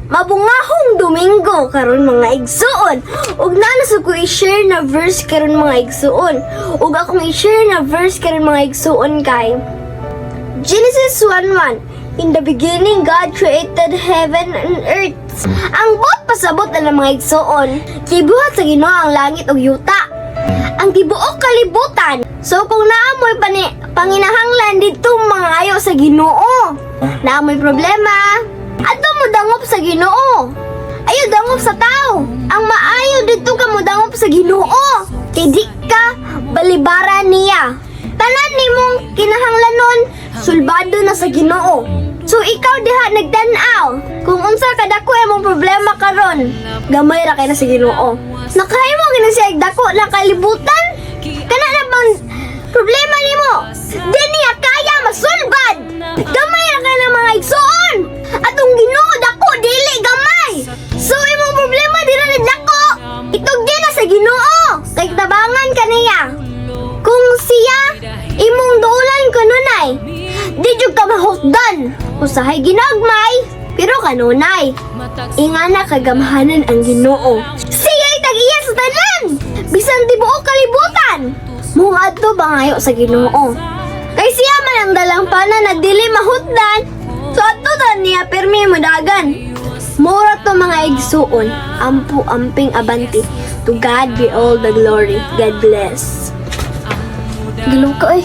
Mabungahong Domingo karon, mga igsuon. Ug naa na ko i-share na verse karon, mga igsuon. Ug akong i-share na verse karon, mga igsuon, kay Genesis 1:1. In the beginning, God created heaven and earth. Ang buot pasabot na ng mga igsuon, gibuhat sa Ginoo ang langit ug yuta, ang tibuok kalibutan. So kung naa mo'y panginahanglan didto, mangayo sa Ginoo. Naa mo'y problema, adto mo dangop sa Ginoo. Ayo dangop sa tao. Ang maayo, didto ka mo dangop sa Ginoo. Kay di ka balibaran niya. Tanan nimong kinahanglanon, sulbado na sa Ginoo. So ikaw diha nagtan-aw, kung unsa kadako imong problema karon, gamay ra kay na sa Ginoo. Nakahimo gini siya dako na kalibutan. Kana na bang problema nimo, di niya kaya masulbad? Gamay ra kay na, mga igsuon. Atong Ginoo dako, dili gamay. So imong problema di ra ni dako. Itugyan na sa Ginoo. Kay tabangan ka niya. Kung siya imong duulan kanunay, di jud ka mahutdan. Usahay ginagmay, pero kanunay. Ingana kagamhanan ang Ginoo. Siya'y tag-iya sa tanan, bisan tibuok kalibutan. Muadto bangayo sa Ginoo. Kay siya man ang dalampana na dili mahutdan. So adto ta niya pirmi modagan. Mura to, mga igsuon, ampo, amping, abante. To God be all the glory. God bless. Giluka eh.